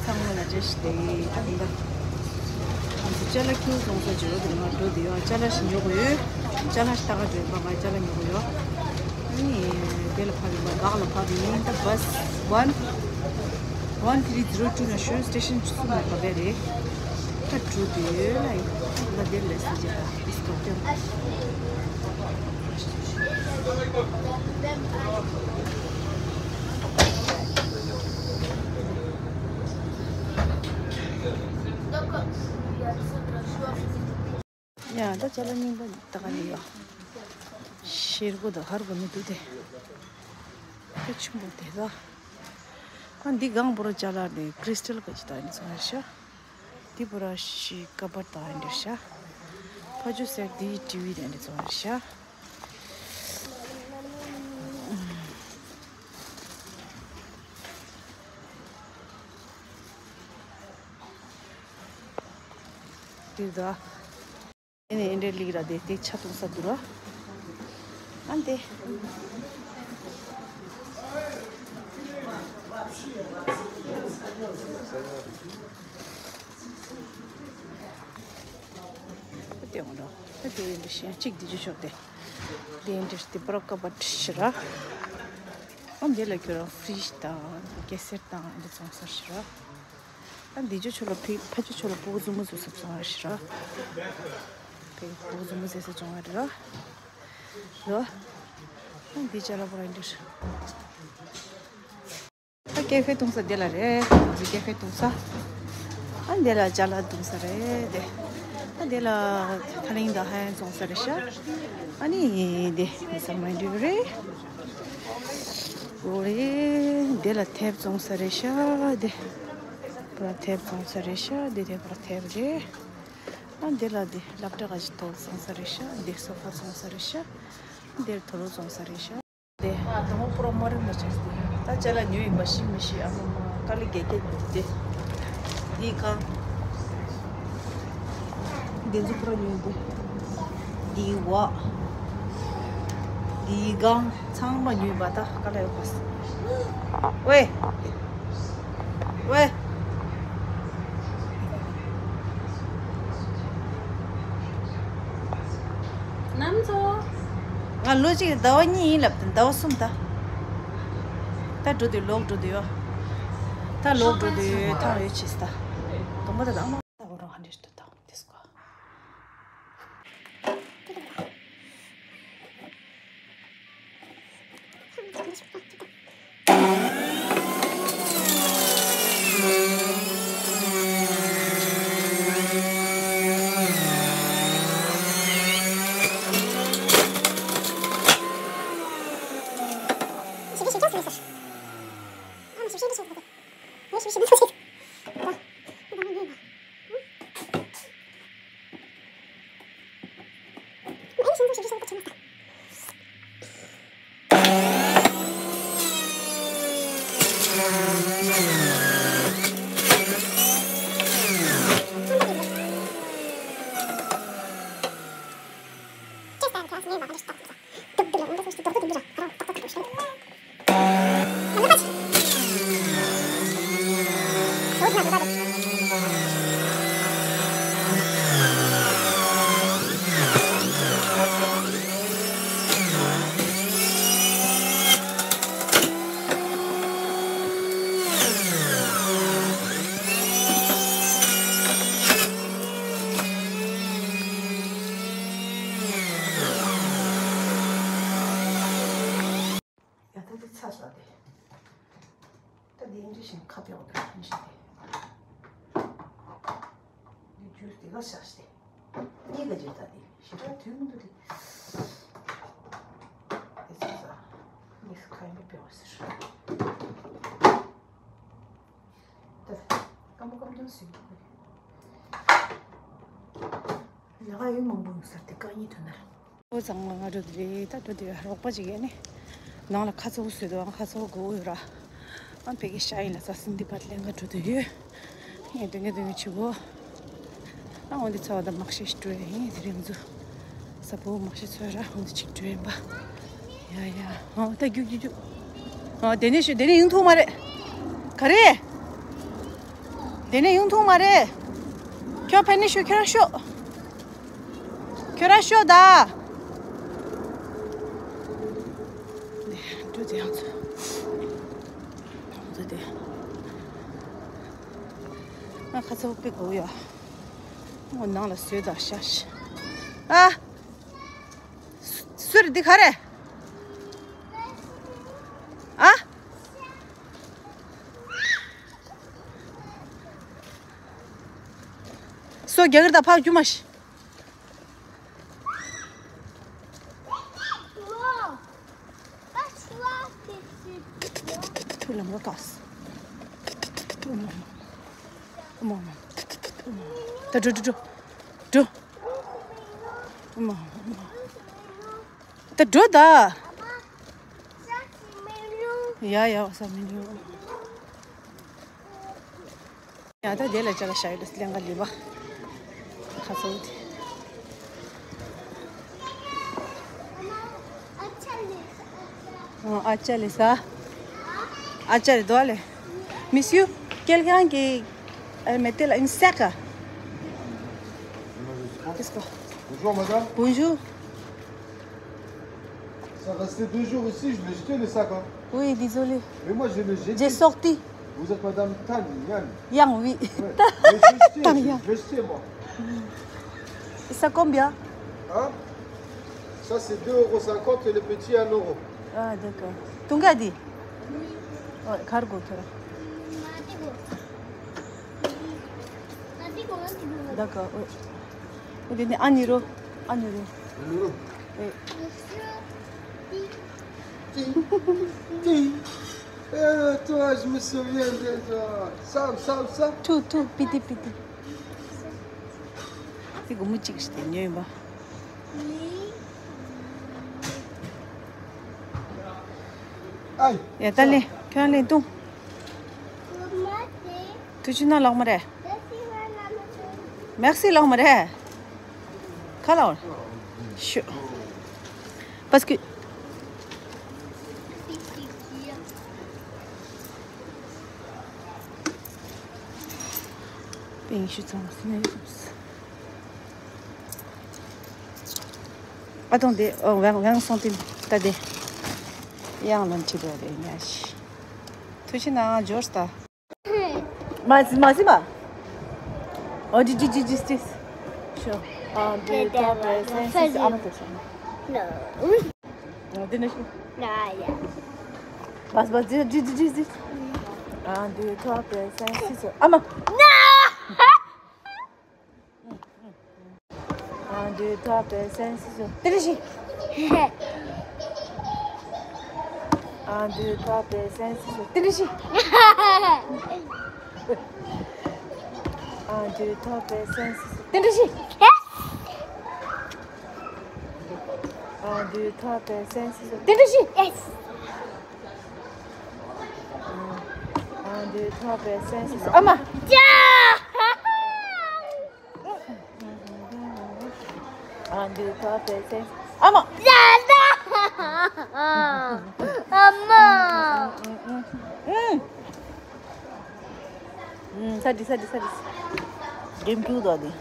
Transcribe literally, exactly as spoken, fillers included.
ཚང་མ་ལ་བཀྲ་ཤིས་བདེ་ལེགས། ད་ལྟ་ང་ཚོ་ཅ་ལག་ཁྱུང་སོང་ས་འབྱོར་འདུག་ང་འགྲོ་བསྡད་ཡོད། ཅ་ལག་ཞིག་ཉོ་དགོས་ཡོད། ཅ་ལག་ཞིག་ལྟ་ག་འགྲོ་ཡིན་པ། ང་ཅ་ལག་ཉོ་དགོས་ཡོད། ཨ་ནི་དེ་ལ་ཕབ་ཡིན་པ། འགག་ལ་ཕབ་ཡིན། ད་བྷ་སི་one one three zero two ན་ཤོད། སི་ཊེ་ཤན་བཅུ་གསུམ་ལ་བབས་པ་རེད། ད་འགྲོ་བསྡད་ཡོད་ལ་ཡིན། ད་དེར་ལས་སུ་རྗེས་ལ་ཨིས་ཀོ་ཀྱང་། ཡ། ད་ཅ་ལག་རྙིང་པ་ད་ག་ནས་ཡོད། ཤེལ་སྒོ་དང་ཧར་སྒོ་མི་འདུག་སྟེ། དཔེ་ཆེན་པོ་དེ་ད། ཨ་འདི་སྒང་པོ་ར་ཅ་ལག་དེ་ཀྲི་སི་ཊལ་ག་ཅི་ད་ཡིན་སོང་རེད་ཤག་འདི་པུ་ར་ཤི་ཀ་བར་ད་ཡིན་འདྲ་ཤག་ཕ་ཇོ་ཟེར་འདི་ཊི་ཝི་ད་ཡིན་འདྲ་སོང་རེད་ཤག་འདི་ད། ཨེ་ནས་ཨེ་འདྲའི་ལིག་ར་དེ་དེ་ཆ་གཏོང་ས་འདུག་ར། ཨ་འདི། ཨ་དེ་འོང་ར། ཨ་དེ་ཨེ་འདྲ་ཤེས་གཅིག་འདི་ཅུ་ཤོག་དེ། དེ་ཨེ་འདྲ་དེ་པར་ཀ་བར་ཤི་ར། ཨ་འདི་ལ་ཁྱོད་རང་ཕི་རིཇ་དང་གེ་སེར་དང་ཨེ་འདྲ་བཙོང་ས་ཤི་ར། ཨ་འདི་ཅོ་ཆོ་ལ་ཕི་ཕ་ཅོ་ཆོ་ལ་ཕྲུ་གུ་རྫུན་མ་བཟོ་ས་བཙོང་བ་རེད་ཤག་ཕྲུ་གུ་རྫུན་མ་བཟོ་ས་བཙོང་བ་རེད་ར། རོ། ཨ་འདི་ཅ་ལག་པོ་ར་འདི་རེད། ཨ་ཀེ་ཧྥེ་བཏུང་ས་འདི་ལ་རེད། ང་ཚོ་ཀེ་ཧྥེ་བཏུང་ས། ཨ་འདི་ལ་ཅ་ལག་བཏུང་ས་རེད་དེ། ཨ་འདི་ལ་ཐ་ལིང་དང་ཧན་བཙོང་ས་རེད་ཤག་ཨ་ནི་འདི་མི་ཚང་མ་འདི་རེད། འོ་རེད། འདི་ལ་ཐེབས་བཙོང་ས་རེད་ཤག་འདི། པུ་ར་ཐེབས་བཙོང་ས་རེད་ཤག་འདི་དེ་པུ་ར་ཐེབས་རེད། ཨ་འདི་ལ་འདི་སློབ་གྲྭ་ག་ཅིག་ཐོག་བཙོང་ས་རེད་ཤག་འདི་སོ་ཕ་བཙོང་ས་རེད་ཤག་འདིར་དོ་རུ་བཙོང་ས་རེད་ཤག་འདི་ཨ་དང་པོ་པུ་ར་མ་རིན་ལ་ཆགས་ཏེ། ད་ཅ་ལག་ཉོས་ཡིན་པ་ཤི་མི་ཤི། ཨ་མ་མ་དཀའ་ལས་རྒྱག་གི་འདུག་སྟེ། འདི་གང་། འདི་ཚོ་པུ་ར་ཉོས་འདུག་འདི་བ། འདི་གང་། ཚང་མ་ཉོས་པ། ད་དཀའ་ལས་ཡོད་པ། ཝེ། ཝེ། ནམ་ཚོ། ང་ལོ་གཅིག་ཟླ་བ་གཉིས་ཡིན་ལབ་དང་ཟླ་བ་གསུམ་ད། ད་འགྲོ་དུས་ལོག་འགྲོ་དུས་ཡོད། ད་ལོག་འགྲོ་དུས་ཐང་ཡོད་ཆེ་ད། དང་པོ་ད་དང་མ་ད་འོ་རང་ཧ་འདྲེ་ཞིག་ཏུ་དང་དེ་སྐོ། ཡ་ད་འདི་ཚ་ས་དེ། ད་འདི་ཨིན་ཇི་བཞིན་ཁ་ཕྱོགས་དེ་ཨིན་ཇི་དེ། འདི་ཇུས་དེ་ག་བཞག་ཤི་དེ། གཉིས་ཀ་ཇུས་ད་དེ་ཞེ་དྲག་དུས་མི་འདུག་དེ། དེ་ཚ་ས། འདི་ཁ་ཡིན་པའི་ཕྱོགས་ཟེར། ད་སྐམ་པོ་སྐམ་ཐང་ཟིན་འདུག་གི། ལས་ཀ་ཡུན་མང་པོ་ཡོང་ས་དེ་བཀག་ཉིན་ཐོན་ན། ཨོ་ཚང་མ་ང་འགྲོ་དེ་རེད། ད་འགྲོ་དེ་རོགས་པ་ཅིག་ཡས་ནས་ནང་ལ་ཁ་ཚ་བོ་བཟོས་འདུག་ཨང་ཁ་ཚ་བོ་དགོས་ཡོད་ར། ཨང་ཕ་གི་ཤ་ཡིན་ལ་ས་སིན་དི་པར་ལེན་ག་འགྲོ་དེ་ཡོད། ངས་དོན་གྱི་དོན་གྱི་ཆུ་གོ། ཨང་འོན་ཏེ་ཚ་བ་དང་མག་ཤ་ཞིག་སྤྲོད་ཡིན་དེ་རིང་ཚོ། ས་བོ་མག་ཤ་ཚོས་ར་འོན་ཏེ་ཅིག་སྤྲོད་ཡིན་པ། ཡ་ཡ། ཨང་ད་རྒྱུག་རྒྱུག་རྒྱུག་ཨང་དེ་ནས་ཞུ་དེ་ནས་ཡིན་ཐུག་མ་རེད། ག་རེ། དེ་ནས་ཡོང་ཐུབ་མ་རེད། ཁྱོད་ཕན་ནི་ཤོག་ཁྱོད་རང་ཤོག་ཁྱོད་རང་ཤོག་ད། འགྲོ་དེ་ཡང་ཚོ། འགྲོ་དེ། ང་ཁ་ཚ་པིག་གོ་ཡ། ངོ་ནང་ལ་བཟོས་དང་ཤ་ཤ། ཨ། སུ་རེད་འདི་ག་རེད། ཨ། སོ་རྒྱ་གར་དང་ཕག་རྒྱུ་མ་ཤི། ཐུ་ལམ་ག་ག་སི། ད་འགྲོ་འགྲོ་འགྲོ། འགྲོ། ད་འགྲོ་ད། ཡ་ཡ་ས་མི་ཉུང་། ཡ་ད་དེ་ལ་ཅ་ལ་ཤ་ཡོད་ལེན་ག་ལི་བ། ཁ་ཚོ་དེ། ཨ་ཅ་ལི་ས། ཨ་ཅ་ལི་དོ་ལེ། Monsieur, quelqu'un qui, euh, mettait là une sac. Qu'est-ce que Bonjour, madame. Bonjour. Ça restait deux jours ici, je l'ai jeté, le sac, hein. Oui, désolé. Mais moi, je l'ai jeté. J'ai sorti. Vous êtes madame Tan, Yan. Yang, oui. Ouais. Mais je l'ai jeté, Tan je, Yang. Je l'ai jeté, moi. Et ça combien? Hein? Ça, c'est deux euros cinquante et le petit, un euro. Ah, d'accord. Tunga di? Ouais, cargo, toi. D'accord, oui. Ou bien, un euro. Un euro. Un euro. Oui. Ting, ting. Eh, toi, je me souviens de toi. Sam, Sam, Sam. Tout, tout, piti, piti. C'est comme un chic, je t'ai mis, bah. Aïe. ཡ་ད་ལེ་ཁྱོད་ལེ་ཏུང་། ཐུགས་རྗེ་གནང་ལགས་མ་རེད། མེག་སི་ལགས་མ་རེད། ཁ་ལགས་ཤུ། Parce que པིང་ཤུ་ཚང་སི་ནས། ཨ་དང་དེ་ཨོ་ཝང་ཝང་སོང་དེ་ད་དེ་ཡང་ལོན་ཁྲིད་རེད་ཉ་ཤི། ཐུགས་རྗེ་གནང་འབྱོར་ད། མ་སི་མ་སི་མ། ཨོ་ཇི་ཇི་ཇི་ཇི་ཇི། ཤོ། Un, deux, trois, quatre, cinq, six, ཨ་མ་ཐུགས་རྗེ་གནང་། འདི་ནས་ཤོ། ཡ་ཡ། Bas bas ཇི་ཇི་ཇི་ཇི། Un, deux, trois, quatre, cinq, six, ཨ་མ། Un, deux, trois, quatre, cinq, six, sept. Têlêchi. Un, deux, trois, quatre, cinq, six, sept. Têlêchi. Un, deux, trois, quatre, cinq, six, sept. Têlêchi. Un, deux, trois, quatre, cinq, six, sept. Têlêchi. Un, deux, trois, quatre, cinq, six, sept. ཨ་མ། Un, deux, trois, quatre, cinq, six. ཨ་མ། ཨ་མ། ཨུམ། ཨུམ། ས་འདི་ས་འདི་ས་འདི། རྒན་ཀུ་དོ་འདི།